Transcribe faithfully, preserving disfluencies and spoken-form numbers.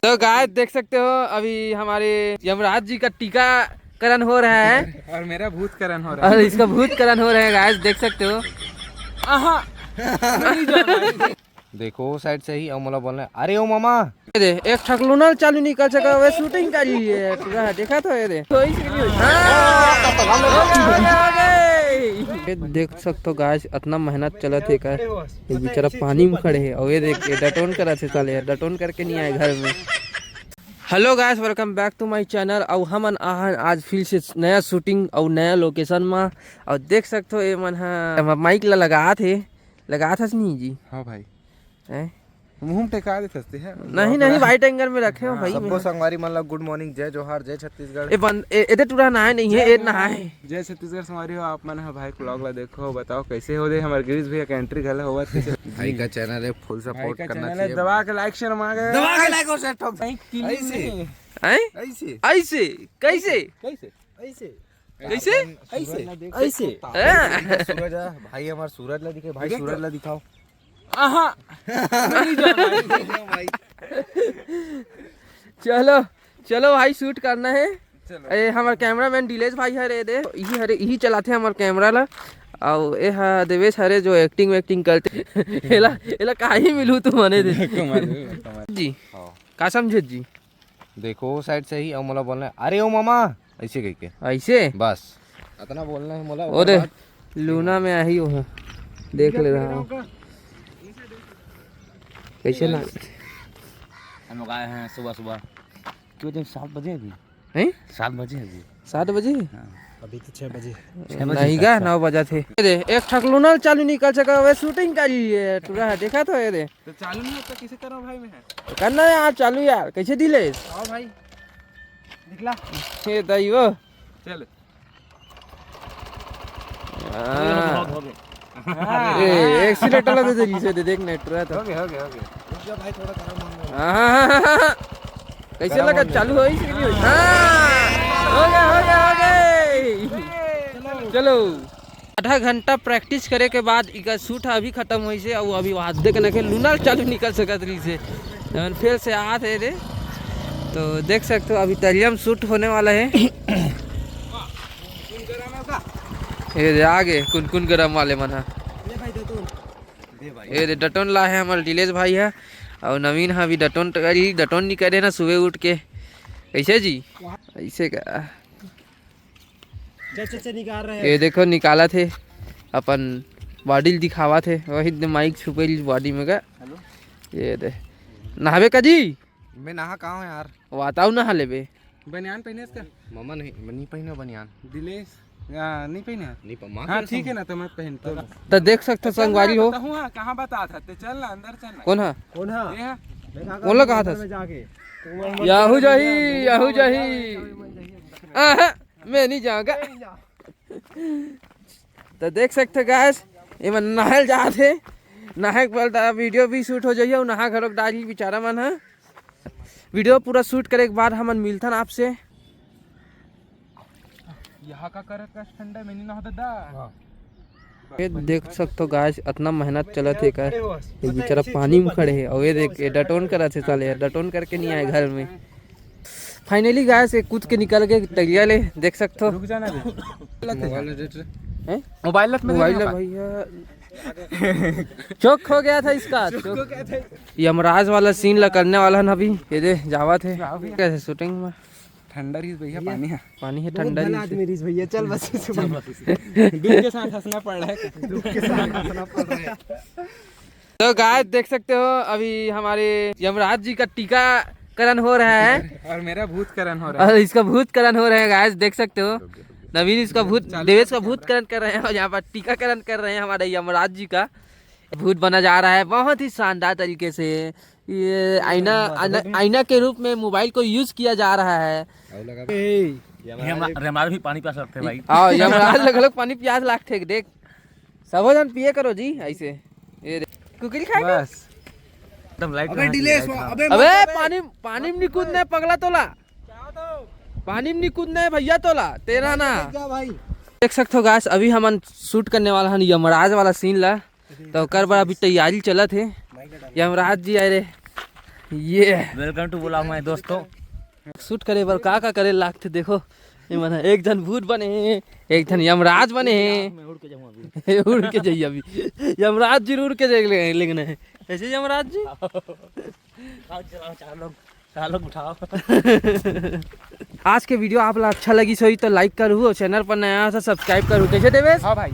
तो गाइस, देख सकते हो, अभी हमारे यमराज जी का टीकाकरण हो रहा है। और मेरा भूतकरण हो रहा है। और इसका भूतकरण हो रहा है गाइस, देख सकते हो। आहा। देखो, वो साइड से ही, अउ मोला बोलना है, "अरे ओ मामा।" ये दे, एक ठक लूना चालू नइ कर सका, वे शूटिंग कर रही है पूरा, देखा तो ये दे। तो इसी के लिए, हाँ, हो गया, हो गया, हो गया। ये देख सकते हो गाइस, इतना मेहनत चलत हे का, ये बेचारा पानी में खड़े है, और ये देख, ये डटोन करत हे साले, डटोन करके नहीं आए घर में। Hello guys, welcome back to my channel। अउ हमन आहन आज फिर से नया शूटिंग अउ नया लोकेशन मा। अउ देख सकते हो, ये मन ह माइक ला लगात हे, लगात हस नहीं जी? हाँ भाई। हैं? मुंह में टेका देत हस ते, हैं? नहीं, नहीं, वाइड एंगल में रखे हो हाँ। भाई। सबको संगवारी मन ला गुड मॉर्निंग, जय जोहार, जय छत्तीसगढ़। ए बन-, ए, एदे टूरा नहाए नहीं है, ए नहाए। जय छत्तीसगढ़ संगवारी हो, आप मन ह भाई व्लॉग ला देखो, बताओ कैसे हो दे हमर गिरीश भैया का एंट्री घला होवत हे। भाई का चैनल है, फुल भाई सपोर्ट का करना चैनल है, चाहिए। दबा के लाइक शेयर मांगे। दबा के लाइक और शेयर ठोक। भाई, किलिंग ऐसे। नहीं। हैं? ऐसे। ऐसे? कैसे? कैसे? ऐसे। कैसे? अपन ऐसे। सूरज ला देख ऐसे। सकते हो। हाँ। सूरज है, भाई हमार सूरज ला दिखे, भाई देख तो। सूरज ला दिखाओ। आहा। नहीं जाना है। भाई। चलो, चलो भाई, शूट करना है। चलो। ए, हमर कैमरामैन दिलेश भाई हरे दे, इही हरे, इही चलाथे हमर कैमरा ला। अउ ए हा देवेश हरे जो एक्टिंग वैक्टिंग करते। एला, एला काहे मिलू तू मने दे। कमाल, कमाल। जी। हाँ। का समझे जी? देखो, वो साइड से ही, अउ मोला बोलना है, "अरे ओ मामा", ऐसे कह के। ऐसे? बस। इतना बोलना है मोला, ओ ओकर दे, बाद लूना में आही वो है। देख ले रहा हूँ। कैसे ना? हम लोग आए हैं सुबह सुबह। क्यों दिन सात बजे अभी? हैं? सात बजे अभी। सात बजे? हाँ। अभी तो छह बजे। छह बजे नहीं तक गा, था। नौ बजा थे। ये दे, एक ठक लूना चालू नइ कर सका, वे शूटिंग कर रही है, पूरा देखा तो ये दे। तो चालू नहीं होता, किसे करो भाई मैं? तो करना है यार, चालू यार, कैसे दिले? आओ भाई, निकला। ये दाई वो। चल। हाँ। हो गया, हो गया। ए, एक्सीलेटर ला दे दे, नीचे दे, देख, नेट रहा था। हो गया, हो गया, हो गया। रुक जा भाई, थोड़ा गरम होने दे। हाँ, हाँ, हाँ, हाँ। कैसे गरम लगा? होने दे। चालू हो ही कि नहीं हो? हाँ। हो गया, हो गया, हो गया। चलो। आधा घंटा प्रैक्टिस करे के बाद इका शूट अभी खत्म होइस हे, अउ अभी वाद्य के नखे लूना चालू नइ कर सकत रहिस हे। जवन फेल से आत हे रे, तो देख सकते हो अभी तरिया में शूट होने वाला है। ये दे, आ गे कुनकुन गरम वाले मन ह। ये दे, डटोन ला है हमर दिलेश भाई ह, अउ नवीन ह अभी डटोन टकरी, डटोन नइ करे ना सुबह उठ के। कैसे जी? ऐसे का? चल, चल, चल, निकाल रहे हैं। ये देखो, निकालत हे, अपन बॉडी ल दिखावत हे, वही दे माइक छुपे बॉडी में का। हेलो। ये दे, नहाबे का जी? मैं नहा का हूँ यार। वाताऊ नहा लेबे। बनियान पहने इसका? मामा नहीं, मैं नहीं पहने बनियान। दिलेश, आ, नहीं पहने? नहीं प-, माँ हाँ, कसम। ठीक है ना, तो मत पहन तो। तो देख सकते हो, संगवारी हो। बताऊँ हाँ, कहाँ बता था? ते चल ना, अंदर चल ना। कौन है? कौन है? ये है। मैं कहा कौन लगा था? अंदर में जाके। याहू जाही, याहू जाही। आहा, मैं नहीं जाऊँगा। तो देख सकते हो गाइस, एमन नहाए ल जात हे। नहाए के बाद वीडियो भी शूट हो जाइए अउ नहा घलोक डाली बेचारा मन ह। वीडियो पूरा शूट करे के बाद हमन मिलथन आपसे। यहाँ का करत का ठंडा में नहीं नहा दादा। ये देख सकते हो गाइस, इतना मेहनत चलत हे का, ये बेचारा पानी में खड़े हे। और ये देख, ये डटोन करत हे साले, डटोन करके नहीं आए घर में। फाइनली गाइस, ये कूद के निकल के तरिया ले, देख सकते हो। रुक जाना बे। मोबाइल लत हैं? मोबाइल लत में मोबाइल देना है भैया। चोक खो गया था इसका। चोक। यमराज वाला सीन ला करने वाला है ना अभी। ये दे, जावत हे। जाओ भैया। कैसे शूटिंग में? ठंडा रहीस भैया, भैया, पानी है। पानी है, बहुत ठंडा भला रहीस। आदमी रहीस भैया, चल बस इसे। चल बस इसे। दुख के साथ हंसना पड़ रहा है। दुख के साथ हंसना पड़ रहा है। तो गाइस, देख सकते हो, अभी हमारे यमराज जी का टीकाकरण हो रहा है। और मेरा भूतकरण हो रहा है। और इसका भूतकरण हो रहा है गाइस, देख सकते हो। नवीन इसका भूत, चालू देवेश का कर। भूतकरण कर रहे हैं और यहाँ पर टीकाकरण कर रहे हैं हमारे यमराज जी का। भूत बना जा रहा है बहुत ही शानदार तरीके से। ये आईना, आईना, आईना के रूप में मोबाइल को यूज़ किया जा रहा है। ए, यमराज भी पानी प्यास लगथे भाई। हाँ, यमराज लग, लग पानी प्यास लागथे, देख। सबो झन पिए करो जी, ऐसे। ये दे। कुकरी खाए के? बस। एकदम लाइट अबे, में डिले हाथ सो-, लगा। अबे, अबे, मत अबे। पानी, पानी में नहीं कूदना है, पगला तोला। पानी में नहीं कूदना है, भैया तोला। तेरा ना। जा भाई। देख सकते हो गाइस, अभी हमन शूट करने वाला हन यमराज वाला सीन ला। तो ओकर बर अभी तैयारी चलत हे। यमराज जी आए रे। ये वेलकम टू ब्लॉग माय दोस्तों। शूट करे बर का का करे लागथे देखो, ये मन ह एक झन भूत बने हे, एक झन यमराज बने हे। मैं उड़ के जाऊँ अभी। उड़ के जाइए अभी, यमराज जी उड़ के जाइए लेकिन है ऐसे यमराज जी। उठाओ, चलाओ, चार लोग, चार लोग उठाओ। आज के वीडियो आप ला अच्छा लगिस होही तो लाइक करहू और चैनल पर नया हो तो सब्सक्राइब करहू। कैसे देवेश? हाँ भाई।